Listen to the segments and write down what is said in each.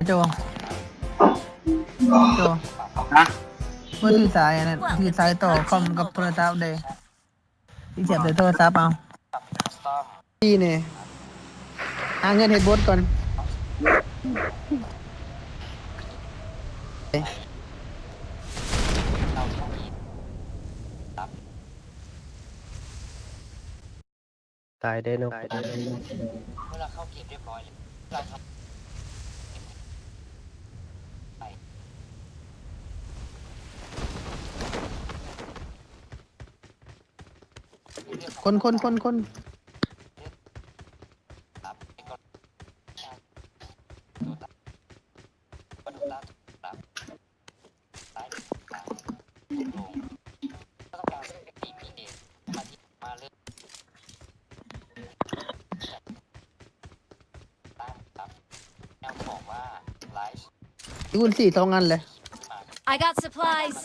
ໂຈ ໂຈ ຮະ? ບໍ່ຖືສາຍອັນນັ້ນ ຖືສາຍຕໍ່ຄອມກັບໂທລະສັບເດ້ ຊິສຽບໃສ່ໂທລະສັບເອົາ. ດີນີ້ ຫາເງິນເຮັດບົດກ່ອນ. ຕາຍເດ້ນ້ອງ. ຄົນ ຄົນ ຄົນ ຄົນ. ຄູນສີ່ສອງອັນເລີຍ. I got supplies.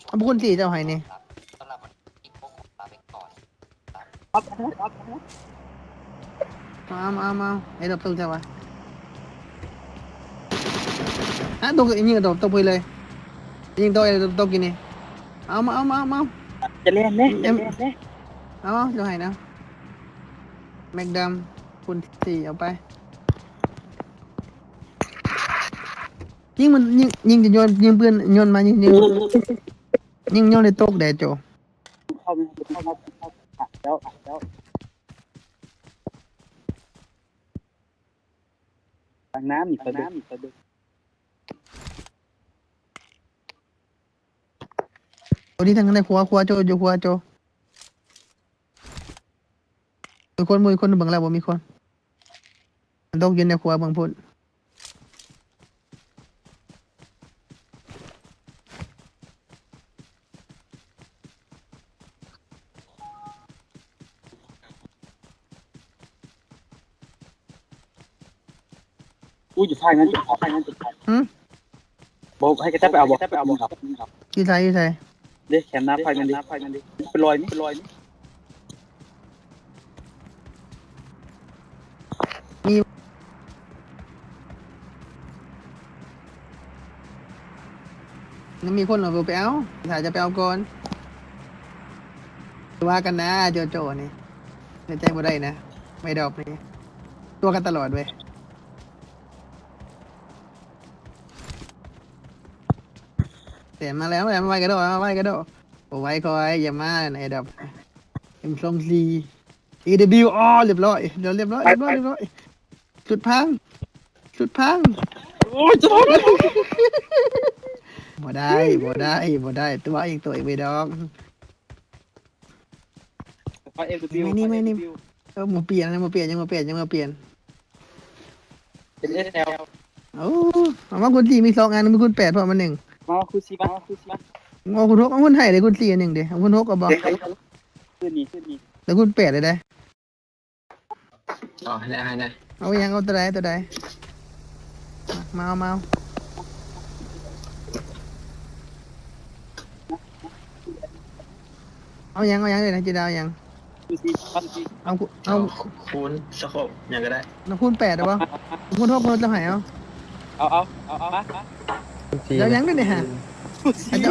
ເອົາບຸກຄົນສີ່ເຈົ້າໃຫ້ນີ້. ມາ ມາ ມາ ແອດຣອບຕົກແລ້ວວະ. ຮະ ຕົກ ຍິງແອດຣອບຕົກໄປເລີຍ. ຍິງຕົກ ແອດຣອບຕົກຢູ່ນີ້. ເອົາມາ ເອົາມາ ເອົາມາ. ຈະແລ່ນເດ້ ຈະແລ່ນເດ້. ເອົາ ເອົາ ເອົາໃຫ້ນະ. ແມັກດຳ ຄູນສີ່ ເອົາໄປ. ຍິງມັນ ຍິງ ຍິງຈະໂຍນ ຍິງປືນໂຍນມາ ຍິງ ຍິງ ຍິງໂຍນໃຫ້ຕົກແດ່ໂຈ. ເຂົ້າ ເຂົ້າ ເຂົ້າ ເຂົ້າ ແລ້ວ ແລ້ວ ທາງນ້ຳນີ້ ທາງນ້ຳນີ້ ໂຕນີ້ທາງໃນຄົວ ຄົວໂຈ ຢູ່ຄົວໂຈ. ມີຄົນ ມີຄົນ ເບິ່ງແລ້ວບໍ່ມີຄົນ. ມັນຕົກຢູ່ໃນຄົວເບິ່ງພຸ້ນ. ອຸ້ຍ ຢູ່ພາຍນັ້ນ ຢູ່ພາຍນັ້ນ ຫື? ບໍ່ ໃຫ້ກະຈັບໄປເອົາບໍ່? ຢູ່ໃສ ຢູ່ໃສ? ເດ້ ແຄມໜ້າພາຍນັ້ນເດ້ ເປັນລອຍນີ້ ເປັນລອຍນີ້. ມີ ຍັງມີຄົນເອົາ ບໍ່ໄປເອົາ ຖ້າຈະໄປເອົາກ່ອນ. ວ່າກັນນະ ໂຈໂຈນີ້ ໄວ້ໃຈບໍ່ໄດ້ນະ ແອດຣອບນີ້ ຕົວະກັນຕະຫຼອດເວີຍ. ແຕ່ມາແລ້ວ ມາໄວກະໂດດ ມາໄວກະໂດດ. ບໍ່ໄວຄ່ອຍ ຢ່າມາແອດຣອບ. ເອັມສອງສີ່ ເອດັບເບິນຢູ ອໍ ລຽບຮ້ອຍ ລຽບຮ້ອຍ ລຽບຮ້ອຍ ລຽບຮ້ອຍ. ຊຸດພັງ ຊຸດພັງ. ໂອ້ຍ ຈະ ບໍ່ໄດ້ ບໍ່ໄດ້ ບໍ່ໄດ້ ຕົວະອີກ ຕົວະອີກໄປດອກ. ໄປເອັມດັບເບິນຢູ ໄປນີ້ ໄປນີ້ ເອັມດັບເບິນຢູ. ເອີ ບໍ່ປ່ຽນ ຍັງບໍ່ປ່ຽນ ຍັງບໍ່ປ່ຽນ ຍັງບໍ່ປ່ຽນ. ເປັນເອສແອລ. ໂອ້ ເອົາມາຄູນສີ່ມີສອງອັນ ມີຄູນແປດພ້ອມອັນໜຶ່ງ. ມາຄູນສີ່ ມາຄູນສີ່ ມາ. ເອົາຄູນຫົກ ເອົາຄູນໃຫ້ເດ້ ຄູນສີ່ອັນໜຶ່ງເດ້ ເອົາຄູນຫົກເອົາບໍ່? ຄືນນີ້ ຄືນນີ້ ແລ້ວຄູນແປດເດ້. ອໍ ໃຫ້ແລ້ວ ໃຫ້ແລ້ວ. ເອົາຫຍັງ ເອົາຕົວໃດ ຕົວໃດ? ມາ ມາ ເອົາ ມາເອົາ. ເອົາຫຍັງ ເອົາຫຍັງເດ້ ຈິດາ ເອົາຫຍັງ? ເອົາ ເອົາ ເອົາຄູນສະໂຄບຫຍັງກະໄດ້. ເອົາຄູນແປດເອົາບໍ່? ຄູນຫົກ ຄູນຫົກເຈົ້າໃຫ້ເອົາ. ເອົາ ເອົາ ເອົາ ເອົາ ມາ ມາ. ເຈົ້າຫຍັງເດ້ນີ້ຫາ? ຄູນສີ່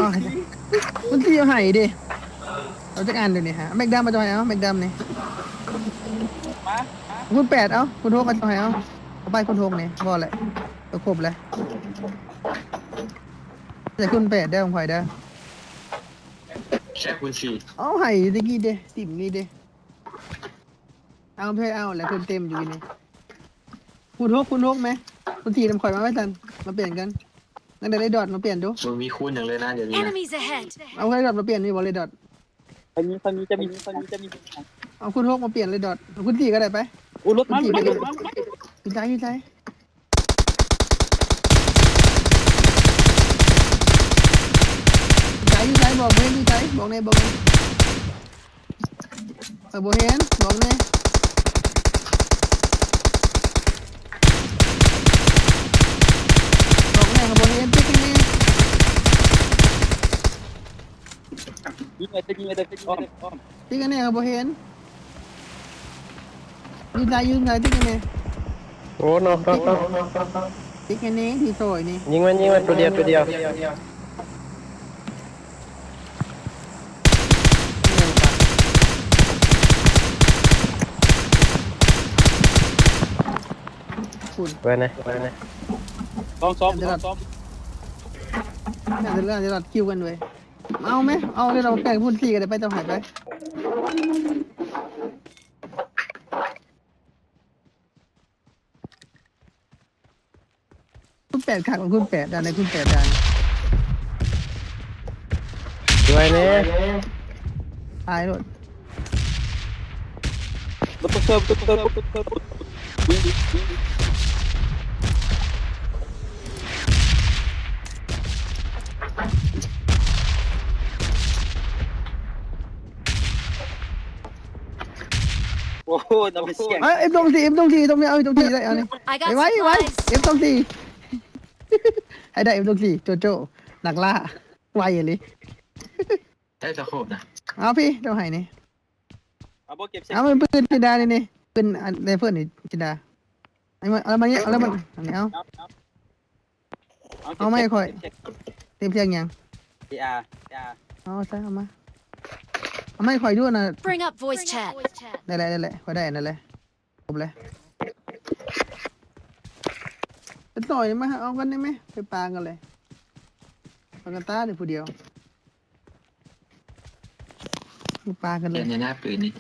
ຄູນສີ່ເອົາໃຫ້ເດ້. ເອົາຈັກອັນເດ້ນີ້ຫາ? ແມັກດຳເອົາເຈົ້າໃຫ້ເອົາ ແມັກດຳນີ້. ມາ ມາ. ຄູນແປດເອົາ ຄູນຫົກເອົາເຈົ້າໃຫ້ເອົາ. ເອົາໄປຄູນຫົກນີ້ ພໍແຫຼະ ເອົາຄົບແລ້ວ. ແຕ່ຄູນແປດເດີ ຂອງຂ້ອຍເດີ. ໃຊ້ຄູນສີ່ ເອົາໃຫ້ຕະກີ້ເດ້ ຕິ້ມນີ້ເດ້. ເອົາເພິ່ນເອົາແລ້ວ ເພິ່ນເຕັມຢູ່ນີ້. ຄູນຫົກ ຄູນຫົກແມະ ຄູນສີ່ນຳຂ້ອຍມາໄວ້ຊັ້ນ ມາປ່ຽນກັນ. ນັ້ນເດ ເຣດດອດມາປ່ຽນດູ. ບໍ່ມີຄູນຫຍັງເລີຍນະດຽວນີ້ນະ. Enemies ahead! ເອົາເຣດດອດມາປ່ຽນມີບໍ່ເຣດດອດ? ຈະມີ ຈະມີ ຈະມີ ຈະມີ ຈະມີ. ເອົາຄູນຫົກມາປ່ຽນເຣດດອດ. ເອົາຄູນສີ່ກໍໄດ້ໄປ. ໂອ້ ລົດມາ ລົດມາ ລົດມາ. ຢູ່ໃສ ຢູ່ໃສ? ຢູ່ໃສ ຢູ່ໃສ? ບອກເພິ່ນຢູ່ໃສ? ບອກແດ່ ບອກແດ່. ເອີ ບໍ່ເຫັນ ບອກແດ່ ບອກແດ່ ເຂົາບໍ່ເຫັນ. ຕິກໃຫ້ແນ່ ຕິກໃຫ້ແນ່ ຕິກໃຫ້ແນ່ ຕິກອ້ອມ ຕິກໃຫ້ແນ່ ເຂົາບໍ່ເຫັນ. ຢູ່ໃສ ຢູ່ໃສ? ຕິກໃຫ້ແນ່. ໂອ້ ນອກ ນອກ ນອກ ນອກ ນອກ. ຕິກໃຫ້ແນ່ ທີ່ຊ່ອຍນີ້. ຍິງມັນ ຍິງມັນ ຕົວດຽວ ຕົວດຽວ. ພຸ້ນ ໄວ້ນະ ໄວ້ນະ. ສອງ ສອງ ສອງ ສອງ. ໜ້າຈະເຫຼືອ ຈະລັດຄິວກັນເວີຍ. ເອົາແມ ເອົາເລີຍ ເຮົາແປງພຸ້ນສີ່ກໍໄດ້ໄປ. ເຈົ້າໃຫ້ໄປ. ຄູນແປດຄັກ ຄູນແປດ ດ່ານໃດຄູນແປດດ່ານ. ຊ່ວຍແດ່ ຕາຍໂລດ. ບໍ່ຕ້ອງເຊີ ບໍ່ຕ້ອງເຊີ ບໍ່ຕ້ອງເຊີ. ໂອ້ໂຫ ນຳໄປສຽງ. ເອີ ເອັມຕົງສີ່ ເອັມຕົງສີ່ ຕົງນີ້ ເອົາເອັມຕົງສີ່ໄດ້ ເອົານີ້. I got supplies. ເອັມຕົງສີ່ ໃຫ້ໄດ້ ເອັມຕົງສີ່ ໂຈໂຈ້ ນັກລ່າ ໄວອີ່ຫຼີ. ໄດ້ສະໂຄບນະ. ເອົາພີ່ ເຈົ້າໃຫ້ນີ້. ເອົາບໍ່ເກັບໃສ່ ເອົາ ມັນປືນຈິນດານີ້ ນີ້ ປືນອັນໄຣເຟີນີ້ຈິນດາ. ເອົາມາ ເອົາມາ ເອົາມາ ເອົາ ເອົາ ເອົາ ເອົາ ເອົາ ເອົາມາໃຫ້ຂ້ອຍ. ເກັບ ເກັບ ເກັບສຽງຫຍັງ? ເອອາ ເອອາ. ເອົາຊະ ເອົາມາ ເອົາມາໃຫ້ຂ້ອຍດູນະ. Bring up voice chat. ໄດ້ແລ້ວ ໄດ້ແລ້ວ ຂ້ອຍໄດ້ອັນນັ້ນແລ້ວ ຄົບແລ້ວ. ເປັນຕໍ່ນີ້ ມາເອົາກັນໄດ້ໄໝ? ໄປປາກັນເລີຍ ປາກັນຕາຍເດ້ຜູ້ດຽວ. ປາກັນເລີຍ ແມ່ນແທ້ໆ ປືນນີ້.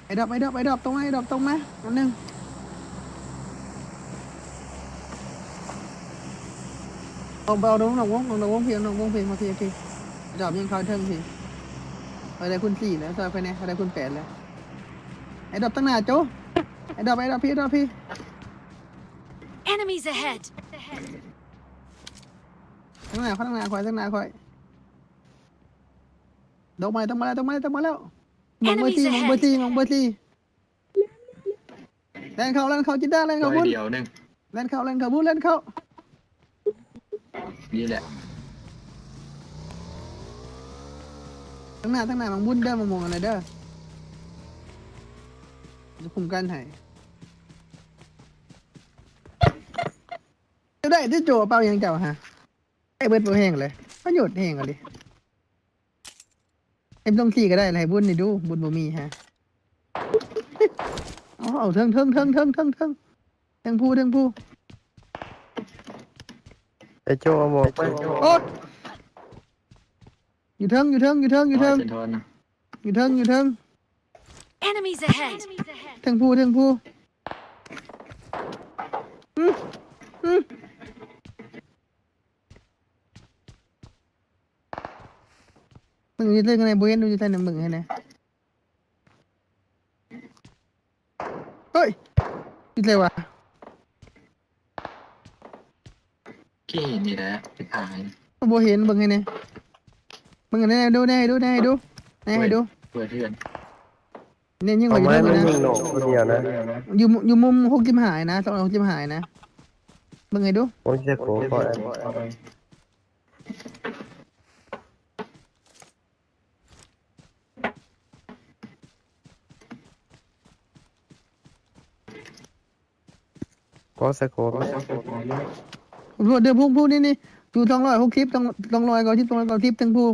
ແອດຣອບ ແອດຣອບ ແອດຣອບ ຕົງມາ ແອດຣອບ ຕົງມາ ອັນໜຶ່ງ. ອອກໄປ ອອກນອກວົງ ອອກນອກວົງພີ້ ອອກນອກວົງພີ້ ມາພີ້ ພີ້. ແອດຣອບຍັງເຂົ້າເທິງພີ້. ຂ້ອຍໄດ້ຄູນສີ່ແລ້ວ ຊ່ອຍຂ້ອຍແດ່ ຂ້ອຍໄດ້ຄູນແປດແລ້ວ. ແອດຣອບ ຕັ້ງໜ້າໂຈ ແອດຣອບ ແອດຣອບ ພີ້ ແອດຣອບ ພີ້. Enemies ahead! ຕັ້ງໜ້າຂ້ອຍ ຕັ້ງໜ້າຂ້ອຍ ຕັ້ງໜ້າຂ້ອຍ. ດອກໄມ້ ຕາມມາແລ້ວ ຕາມມາແລ້ວ ຕາມມາແລ້ວ. ມອງເບີສີ່ ມອງເບີສີ່ ມອງເບີສີ່. ແລ່ນເຂົ້າ ແລ່ນເຂົ້າຈິນດາ ແລ່ນເຂົ້າບຸນ ດຽວໜຶ່ງ. ແລ່ນເຂົ້າ ແລ່ນເຂົ້າບຸນ ແລ່ນເຂົ້າ. ນີ້ແຫຼະ ທາງໜ້າ ທາງໜ້າ ມອງບຸນເດີ ມອງ ມອງອັນນັ້ນເດີ ຈະຄຸມກັນໃຫ້. ເຈົ້າໄດ້ຕິໂຈ ເປົ່າຫຍັງເຈົ້າຫາ? ໄດ້ເບິດບໍ່ແຮງເລີຍ ປະໂຫຍດແຮງອີ່ຫຼີ. ເອັມສອງສີ່ກໍໄດ້ລະ ໃຫ້ບຸນນີ້ດູ ບຸນບໍ່ມີຫາ. ເອົາ ເອົາເທິງ ເທິງ ເທິງ ເທິງ ເທິງ ເທິງ ເທິງພູ ເທິງພູ. ໄອ້ໂຈເອົາໝວກໄປ. ໂອ້ຍ ຢູ່ເທິງ ຢູ່ເທິງ ຢູ່ເທິງ ຢູ່ເທິງ ໂອ້ຍ ສະທ້ອນນະ ຢູ່ເທິງ ຢູ່ເທິງ. Enemies ahead! ເທິງພູ ເທິງພູ. ອື ອື. ເບິ່ງຢູ່ເທິງຫັ້ນແດ່ ບໍ່ເຫັນຢູ່ໃສນະ ເບິ່ງໃຫ້ແດ່. ເຮີ້ຍ ຢູ່ໃສວະ? ຂີ້ຫີນນີ້ແຫຼະ ໄປຂາຍ. ບໍ່ເຫັນ ເບິ່ງໃຫ້ແດ່ ເບິ່ງໃຫ້ແດ່ ດູແດ່ ໃຫ້ດູແດ່ ໃຫ້ດູແດ່ ໃຫ້ດູ. ເປີດເຮືອນ. ນີ້ຍິງຂ້ອຍຢູ່ເທິງນີ້ນະ ຢູ່ ຢູ່ມຸມຫົກສິບຫ້ານະ ສອງຮ້ອຍຫົກສິບຫ້ານະ. ເບິ່ງໃຫ້ດູ. ໂອ້ຍ ເຈັບຫົວຂ້ອຍ. ກໍສະໂຄບ. ໂອ້ ເດີ ພຸ້ນ ພຸ້ນ ນີ້ ນີ້ ຢູ່ສອງຮ້ອຍຫົກສິບ ສອງ ສອງຮ້ອຍເກົ້າສິບ ສອງຮ້ອຍເກົ້າສິບ ເທິງພູ.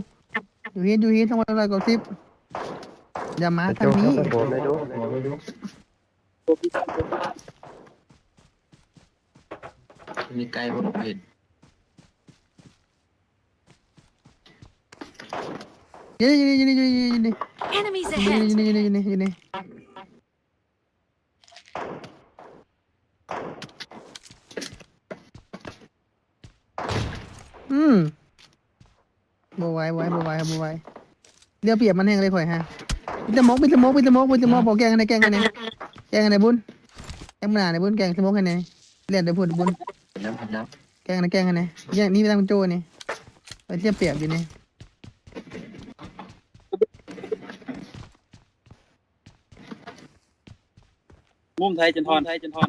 ຢູ່ຫີນ ຢູ່ຫີນ ສອງຮ້ອຍເກົ້າສິບ. ຢ່າມາທາງນີ້. ສະໂຄບໄດ້ດູ. ນີ້ໃກ້ບໍ່ເຫັນ. ຢູ່ນີ້ ຢູ່ນີ້ ຢູ່ນີ້ ຢູ່ນີ້ ຢູ່ນີ້. Enemies ahead! ຢູ່ນີ້ ຢູ່ນີ້ ຢູ່ນີ້ ຢູ່ນີ້. ຢູ່ນີ້ ຢູ່ນີ້ ຢູ່ນີ້ ຢູ່ນີ້. ຢູ່ນີ້ ຢູ່ນີ້ ຢູ່ນີ້ ຢູ່ນີ້. ຢູ່ນີ້ ຢູ່ນີ້ ຢູ່ນີ້ ຢູ່ນີ້. ຢູ່ນີ້ ຢູ່ນີ້ ຢູ່ນີ້ ຢູ່ນີ້. ອືມ ບໍ່ໄຫວ ບໍ່ໄຫວ ບໍ່ໄຫວ ບໍ່ໄຫວ. ເຫຼືອປຽບມັນແຮງເລີຍຂ້ອຍຮະ. ມີແຕ່ໝົກ ມີແຕ່ໝົກ ມີແຕ່ໝົກ ມີແຕ່ໝົກ. ບໍ່ແກ້ງໃຫ້ແດ່ ແກ້ງໃຫ້ແດ່ ແກ້ງໃຫ້ແດ່ບຸນ. ແກ້ງໜ້າໃຫ້ແດ່ບຸນ ແກ້ງສະໝົກໃຫ້ແດ່. ແລ່ນໄປພຸ້ນບຸນ ແກ້ງໃຫ້ແດ່ ແກ້ງໃຫ້ແດ່. ແຍ່ງນີ້ໄປທາງໂຈ້ນີ້ ໄປເສຍປຽບຢູ່ນີ້. ມຸມໃດຈັນທອນ ໃດຈັນທອນ.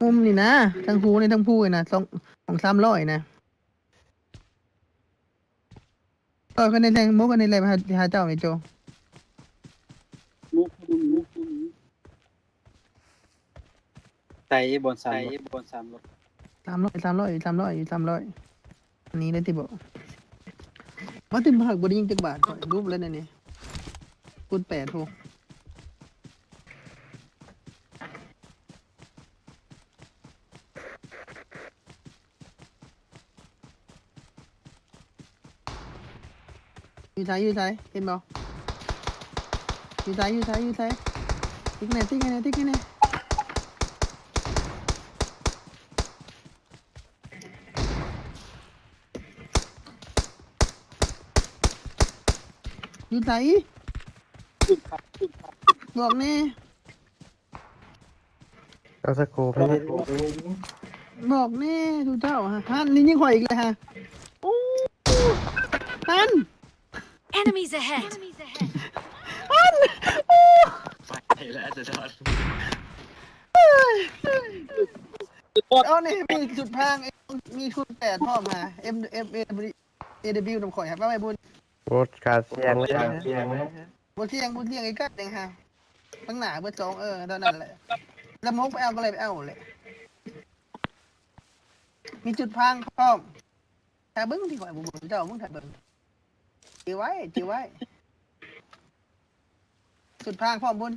ມຸມນີ້ນະ ທັງພູນີ້ ທັງພູນີ້ນະ ສອງ ສອງສາມຮ້ອຍນະ. ເອີ ຄັນນີ້ແທງໝົກ ຄັນນີ້ແລ່ນໄປຫາ ຫາເຈົ້ານີ້ໂຈ. ໝົກ ໝົກ ໝົກ. ໃສ່ບ່ອນສາມ ໃສ່ບ່ອນສາມລົດ. ສາມຮ້ອຍ ສາມຮ້ອຍ ສາມຮ້ອຍ ສາມຮ້ອຍ. ອັນນີ້ໄດ້ຕິບໍ່? ມາຕື່ມພາກບໍ່ໄດ້ຍິງຈັກບາດ ຂ້ອຍຫຼຸບແລ້ວແນວນີ້. ຄູນແປດພຸ້ນ. ຢູ່ໃສ ຢູ່ໃສ ເຫັນບໍ່? ຢູ່ໃສ ຢູ່ໃສ ຢູ່ໃສ? ຕິກແນ່ ຕິກແນ່ ຕິກແນ່. ຢູ່ໃສ? ບອກແນ່. ເອົາສະໂຄບໃຫ້ແນ່ ບອກແນ່ ສູ່ເຈົ້າຫັ້ນ. ຫັ້ນ ນີ້ຍິງຂ້ອຍອີກແລ້ວຫັ້ນ. ໂອ້ ຫັ້ນ Enemies ahead! ຫັ້ນ ໂອ້ ໄປແລ້ວ ສະທ້ອນ. ເອົານີ້ ມີຊຸດພາງ ມີຄູນແປດພ້ອມຫາ ເອັມ ເອັມ ເອ ດັບເບິນຢູ ນຳຂ້ອຍຫັ້ນ ມາໄວ້ບຸນ. ໂອ້ ກາສຽງເລີຍ ບໍ່ສຽງ ບໍ່ສຽງ ອີກກັດໜຶ່ງຫາ ຂ້າງໜ້າເບິດສອງ ເອີ ເທົ່ານັ້ນແຫຼະ. ລະມົກໄປເອົາກໍເລີຍໄປເອົາແຫຼະ. ມີຈຸດພາງພ້ອມ. ຖ້າເບິ່ງທີ່ຂ້ອຍບໍ່ເບິ່ງ ເຈົ້າເບິ່ງ ຖ້າເບິ່ງ. ຈື່ໄວ້ ຈື່ໄວ້. ຈຸດພາງພ້ອມບຸນ.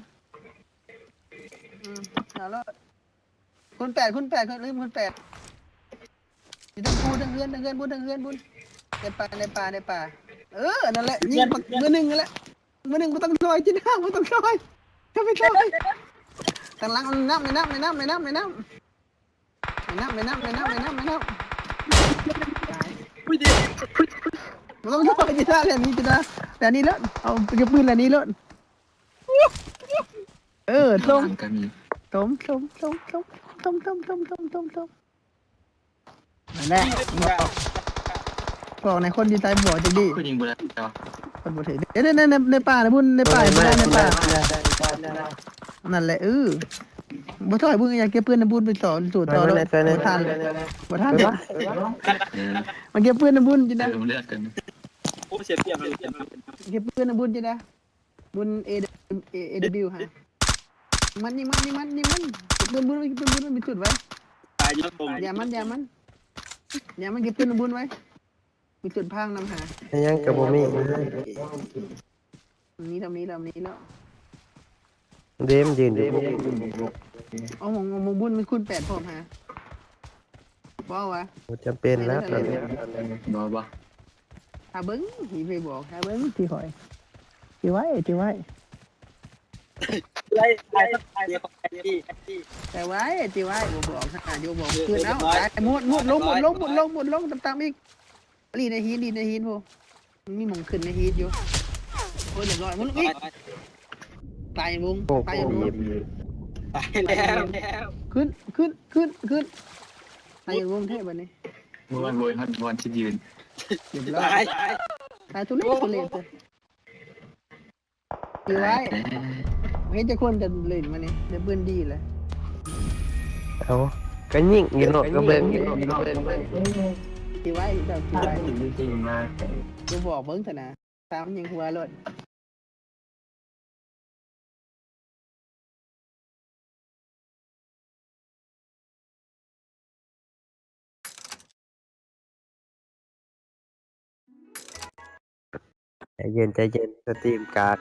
ອືມ ເອົາໂລດ. ຄູນແປດ ຄູນແປດ ລືມຄູນແປດ. ຢູ່ເທິງພູ ເທິງເຮືອນ ເທິງເຮືອນບຸນ ເທິງເຮືອນບຸນ. ໃນປ່າ ໃນປ່າ ໃນປ່າ. ເອີ ນັ້ນແຫຼະ ຍິງເບີໜຶ່ງນັ້ນແຫຼະ ເບີໜຶ່ງ. ບໍ່ຕ້ອງຊ່ອຍ ຈິນນາ ບໍ່ຕ້ອງຊ່ອຍ ຢ່າໄປຊ່ອຍ. ທາງຫຼັງ ໃນນ້ຳ ໃນນ້ຳ ໃນນ້ຳ ໃນນ້ຳ ໃນນ້ຳ. ແມ່ນ້ຳ ແມ່ນ້ຳ ແມ່ນ້ຳ ແມ່ນ້ຳ ແມ່ນ້ຳ. ຕາຍ. ບໍ່ຕ້ອງຊ່ອຍ ຈິນນາ ແລ່ນໜີ ຈິນນາ ແລ່ນໜີໂລດ. ເອົາ ເກັບປືນ ແລ່ນໜີໂລດ. ເອີ ຕົມ ຕົມ ຕົມ ຕົມ ຕົມ. ນັ້ນແຫຼະ ບອກ ບອກໃນຄົນຢູ່ໃຕ້ບໍ່ຈັກດີ ຄືຍິງບໍ່ໄດ້ເນາະ ຄົນບໍ່ຖືກ. ເດ້ ໃນ ໃນ ໃນປ່ານະບຸນ ໃນປ່າ ໃນປ່າ ໃນປ່າ. ນັ້ນແຫຼະ ເອີ ບໍ່ຖອຍບຸນ ຢາກເກັບປືນນຳບຸນໄປຕໍ່ ສູ້ຕໍ່ໂລດ. ບໍ່ທັນ ບໍ່ທັນ ເອີ ມັນເກັບປືນນຳບຸນຈິນນາ. ໂອ້ ເສຍປຽບ ເກັບປືນນຳບຸນຈິນນາ. ບຸນ ເອ ເອ ເອດັບເບິນຢູຫັ້ນ. ມັນ ຍິງມັນ ຍິງມັນ ຍິງມັນ. ເກັບປືນບຸນໄວ້ ເກັບປືນບຸນໄວ້ ມີຈຸດໄວ້. ຢ່າມັນ ຢ່າມັນ ຢ່າມັນ. ເກັບປືນບຸນໄວ້ ມີຈຸດພາງນຳຫາ. ຍັງກໍບໍ່ມີ. ນີ້ ທຳນີ້ ທຳນີ້ແລ້ວ. ເດ້ ມັນຢືນຢູ່. ເອົາ ຂອງ ຂອງບຸນມີຄູນແປດພ້ອມຫາ. ບໍ່ວະ ບໍ່ຈຳເປັນແລ້ວ ຕອນນີ້. ບໍ່ ບໍ່ ຖ້າເບິ່ງ ຊິໄປບອກ ຖ້າເບິ່ງ ຊິຂ້ອຍ ຊິໄວ້ ຊິໄວ້ ໄລ່ ໄລ່ ໄລ່ ໄດ້ໄວ້ ຊິໄວ້ ບໍ່ບອກ ຫາຢູ່ ບໍ່ບອກ. ເອີ ຄືນເອົາ ເອີ ຕາຍ. ໝົດ ໝົດ ລົງ ໝົດ ລົງ ໝົດ ລົງ ໝົດ ລົງ ຕຳໆ ອີກ. ອາລີ ໃນຫີນ ດິນໃນຫີນພຸ້ນ ມີໝ່ອງຂຶ້ນໃນຫີນຢູ່. ໂອ້ຍ ຮຽບຮ້ອຍ ໝົດ ເອີ ອີກ ຕາຍວົງ ໂອ້ ຕາຍວົງ ຕາຍແລ້ວ ຂຶ້ນ ຂຶ້ນ ຂຶ້ນ ຂຶ້ນ ຕາຍວົງແທ້ບັດນີ້. ໂອ້ຍ ໂອ້ຍ ຮອດບ່ອນຊິຢືນ ຮຽບຮ້ອຍ ຕາຍ ຕາຍ ທຸເລດ ທຸເລດ. ດີໄວ້ ເຮັດຈັກຄົນຈະຫຼິ້ນມານີ້ ໄດ້ປືນດີແລ້ວ. ເອົາ ກໍຍິງຢູ່ເນາະ ກໍເບິ່ງຢູ່. ດີໄວ້ ເຈົ້າດີໄວ້ ບໍ່ບອກເບິ່ງຊັ້ນນະ ຕາມຍິງຫົວໂລດ. ໃຈເຢັນ ໃຈເຢັນ ສະຕຣີມກາກ.